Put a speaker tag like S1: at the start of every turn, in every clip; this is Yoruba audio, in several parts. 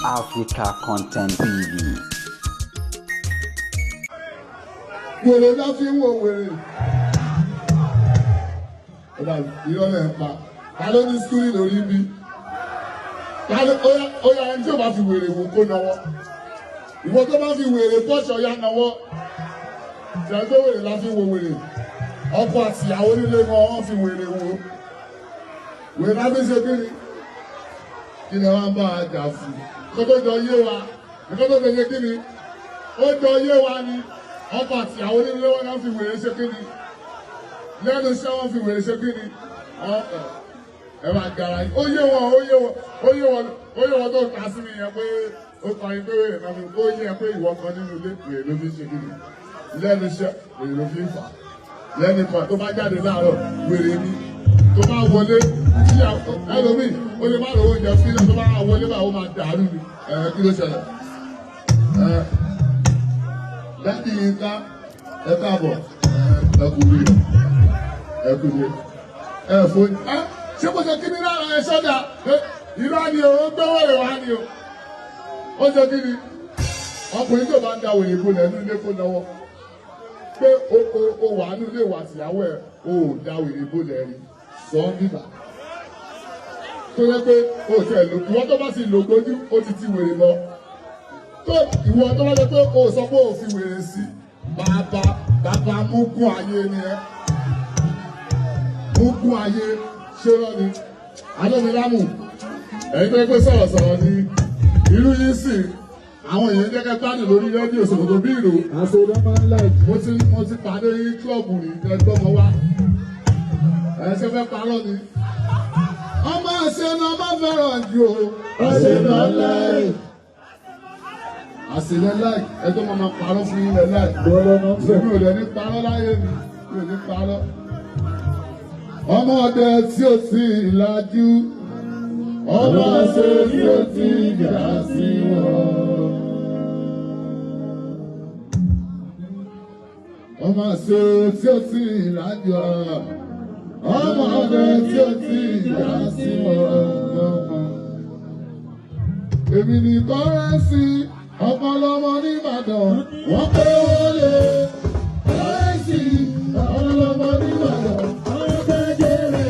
S1: Africa Content TV.
S2: Wèrè náà fi ń wo wèrè. Ọba ìrọ̀lẹ́ ń pa. Ta ló ní skúlì lórí bí? Ta ló ó yá ẹni tí ò bá fi wèrè wò kó nọwọ́. Ìwọ tó bá fi wèrè pọ́ṣọ ya nọwọ́. Tẹ̀lé tó wèrè la fi wo wèrè. Ọkọ àti ìyàwó nílé wọn wọ́n fi wèrè wò. Wèrè náà fi ṣe kí ni? Kí ni wọ́n bá a jà fún? Nǹkan tó jọ yé wa. Nǹkan tó jọ yé kí ni? Ó jọ yé wa ni. Ọkọ àti ìyàwó nílé wọn náà fi wèrè ṣe kí ni? Lẹ́nu iṣẹ́ wọn fi wèrè ṣe kí ni? Ẹ máa gara yìí. Ó yé wọn, ó yé wọn, ó yé wọn, ó yé wọn tó ta sí mi yẹn pé ó kọrin pé wèrè náà fi ó yé ẹ pé ìwọ kan nínú ilé wèrè ló fi ṣe kí ni? Lẹ́nu iṣẹ́ wèrè ló fi ń fà. Lẹ́nu kan tó bá jáde láàárọ̀ wèrè ni. Tó bá wọlé tí ẹlòmíì ó lè má lówó oúnjẹ sílẹ̀ tó bá wọlé báwo máa dàrú ni. Ẹ kí ló ṣẹlẹ̀? Ẹ dáàdi yìí ká ẹ káàbọ̀ ẹ kú rí ẹ kú rí ẹ fún ẹ ṣé kò ṣe kí ni lára ẹ sọ́dà irọ́ ni o ó gbé wèrè wá ni o ó ṣe kí ni ọkùnrin tó bá ń da wèrè bolẹ̀ nínú ilé kó náwó pé o wà nínú ilé ìwà àtìyàwó ẹ o ò da wèrè bolẹ̀ rí sọ ọ́ bíbà tó yẹ pé o tẹ̀ lò ìwọ tó bá ti lò gbójú ó ti ti wèrè lọ tó ìwọ tó bá jẹ pé o sọ pé o fi wèrè sí bàbá bàbá mú kún ayé ni ẹ mú kún ayé ṣé lọ ni alómilámù ẹ̀yin tó yẹ pé sọ̀rọ̀sọ̀rọ̀ ni irú yìí sì àwọn èèyàn jẹ́ kẹ́ gbádùn lórí rédíò Ṣòkòtò bí ìlú mo ti pàdé yín kílọ̀bù rí ẹgbọ́n mọ wá ẹ ṣe fẹ́ parọ́ ni ọmọ àṣẹ náà má fẹ́ràn jù o àṣẹ náà láì àṣìlẹ̀ láì ẹjọ́ máa ma parọ́ fún ilẹ̀ láì èmi ò dẹ̀ ní parọ́ láyé mi mi ò ní parọ́. Ọmọdé tí ó ti lajú ọmọ ṣe tí ó ti jà sí wọn. Ọmọ ṣe tí ó ti lajú ọmọdé tí ó ti jà sí wọn. Èmi ní kọ́rẹ́sì ọmọlọmọ nìbàdàn wọ́n pé wọlé kọ́rẹ́sì ọmọlọmọ nìbàdàn wọ́n pé jèrè.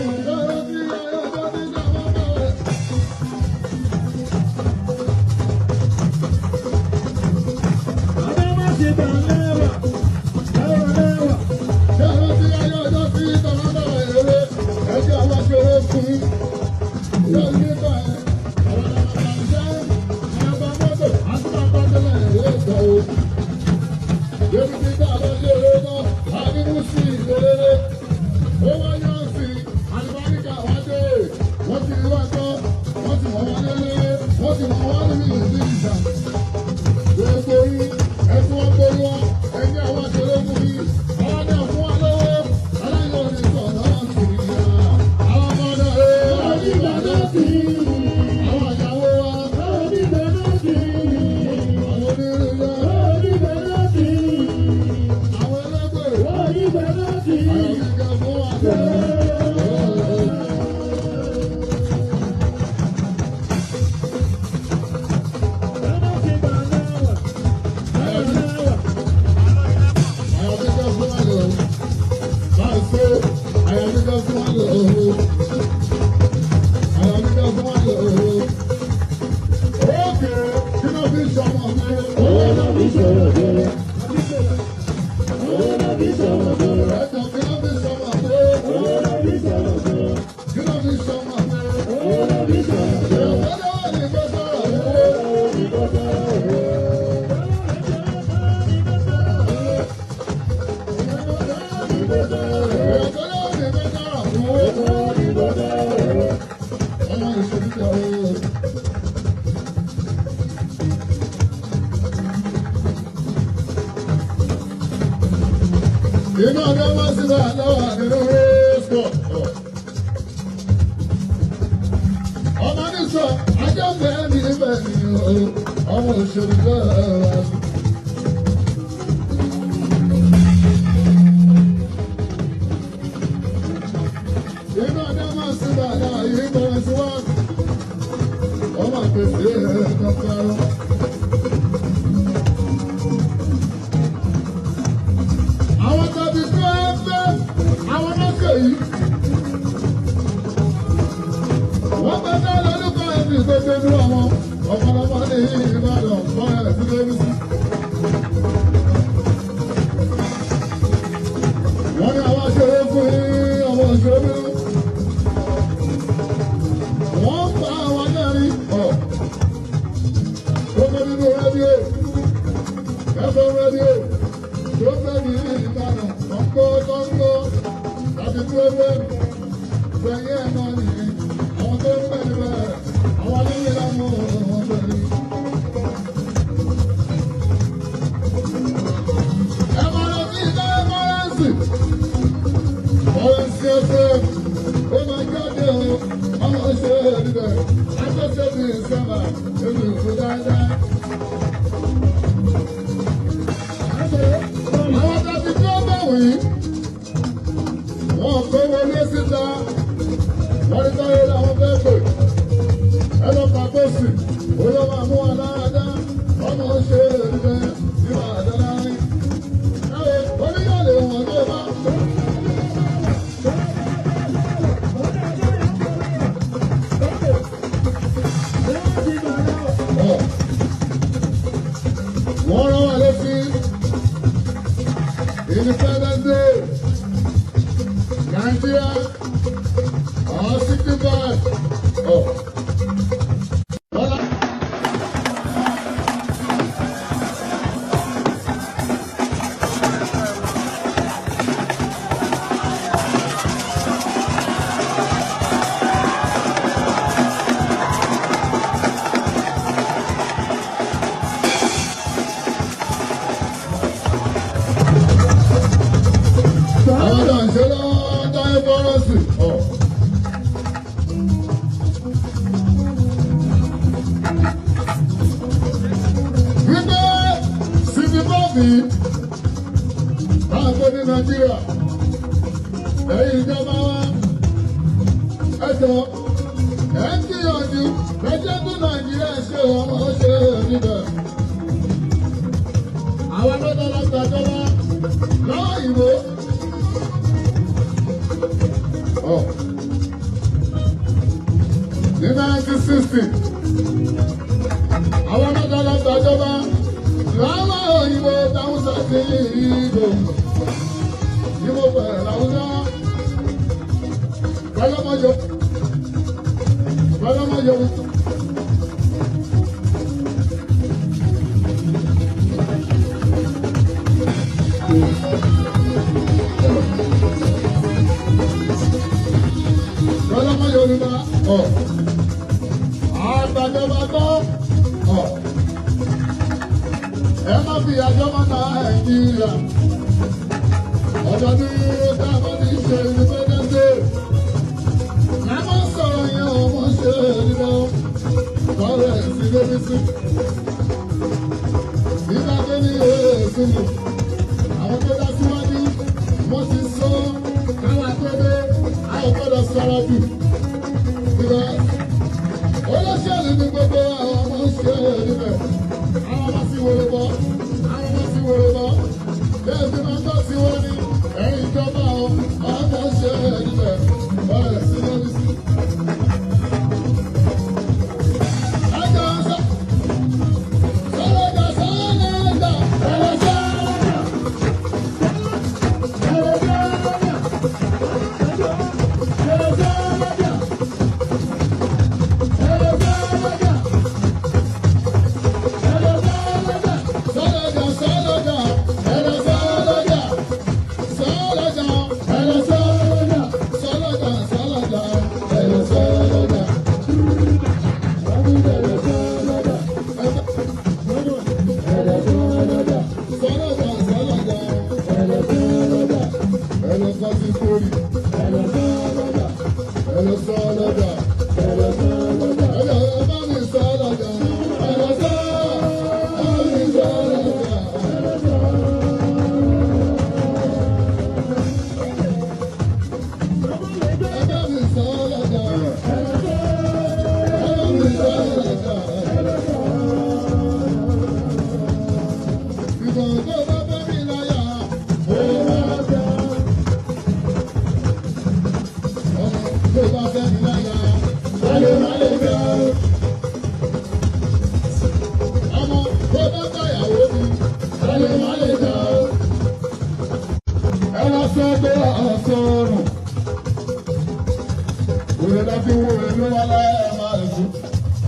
S2: Iná ọdẹ máa ń síbẹ̀ lọ́wọ́ nínú rẹ́sọ̀. Ọmọ nísọ, ajá bẹ́ẹ̀ ní ibẹ̀ ni ọmọ òṣèlú lọ́wọ́. Iná ọdẹ máa ń síbẹ̀ lọ́wọ́ yìí bẹ̀rẹ̀ sí wá. Ọmọ pèsè kọ́kọ́rọ́. Àwọn tàbí tó ẹ fẹ́ àwọn lókè yìí. Wọ́n bá dá lórúkọ ẹ̀sìn tó gbé dúró àwọn ọ̀pọ̀lọpọ̀ ní Ìbàdàn fún ẹ̀sìn lórí sí. Wọ́n ní àwọn aṣèré fún yín, àwọn òṣèré bínú. Wọ́n pa àwọn lẹ́rìí ọ̀. Gbogbo nínú rédíò, FM rédíò, tó fẹ́ ní Ìbàdàn, tọ́ńkó tọ́ńkó, tàbí tó fẹ́ gbẹ̀yìn ẹ̀ náà nìyí. Àwọn tó ń bẹ̀rẹ̀ bẹ̀rẹ̀, àwọn alẹ́yìn láwọn ọ̀hún bẹ̀rẹ̀. Ẹ máa lọ sí ìdáyé kọ́rẹ́ǹsì. Kọ́rẹ́ǹsì ẹsẹ̀, ó máa jáde o, ọmọ ṣe é níbẹ̀. Akọ́ṣẹ́ mi sábà, èmi ò fún dáadáa. Àwọn tàbí tí ó bẹ̀ wí, wọn kó wọlé síta, wọ́n ní táyé làwọn fẹ́ pè. Ẹ lọ pàkóṣì, ó lọ́ máa mú wa láradá, ọmọ ṣe é níbẹ̀, nígbà dáadáa rí. Oníyàlè wọn tó bá. Wọ́n rán wa létí Independence Day, Nigeria, or 65. Oh. Bọ́lá. Àwọn tó ń ṣe lọ́wọ́ táyé fọ́rọ́sì. Ọ̀. Wípé sinmi bọ́ọ̀mì táà ń gbé ní Nàìjíríà, ẹ̀yin ìjọba wa, ẹ jọ, ẹ̀ ń gbìyànjú, ẹ jẹ́ kí Nàìjíríà ṣe ọmọ ṣe níbẹ̀. Àwọn lọ́dọ̀ lọ́gbàjọba lọ́wọ́ ìwé. Oh. Ní 1960, àwọn mẹ́ta lọ gbàjọba láwọn òyìnbó táwùsà sí ìbò. Ìbò bẹ̀rẹ̀ láwùjọ. Gbọ́lọ́mọyò. Gbọ́lọ́mọyò. Gbọ́lọ́mọ Yorùbá ọ̀. Àgbàjọba gbọ́ ọ̀. Ẹ má fi àjọba Nàìjíríà. Ọdọọdún tá a bá ti ṣe Independence Day. Lámọ́ sọ̀rọ̀ yẹn ọmọ ṣe nínú kọ́rẹ́ sí lórí sí. Nígbà tó ní èsì mù, àwọn tó dá síwájú, wọ́n ti sọ káwá tó dé, a ò gbọ́dọ̀ sọ̀rọ̀ jù. Olóṣèlú ní gbogbo àwọn ọmọ ṣe níbẹ̀. Àwọn ọmọ sì wọlé bọ́, àwọn ọmọ sì wọlé bọ́. Bẹ́ẹ̀ sì máa ń tọ́ sí wọn ní ẹ̀yìn ìjọba o, àwọn ọmọ ṣe níbẹ̀. Bọ́ọ̀lù sí lórí sí. Ẹjọ́ sọ, sọ́lọ́jà sọ́lọ́jà, sọ́lọ́jà. Sọ́lọ́jà. Sọ́lọ́jà. Ẹ wá sọ pé ọ̀sọ̀rùn. Wèrè lọ fi wèrè ló wá láyé.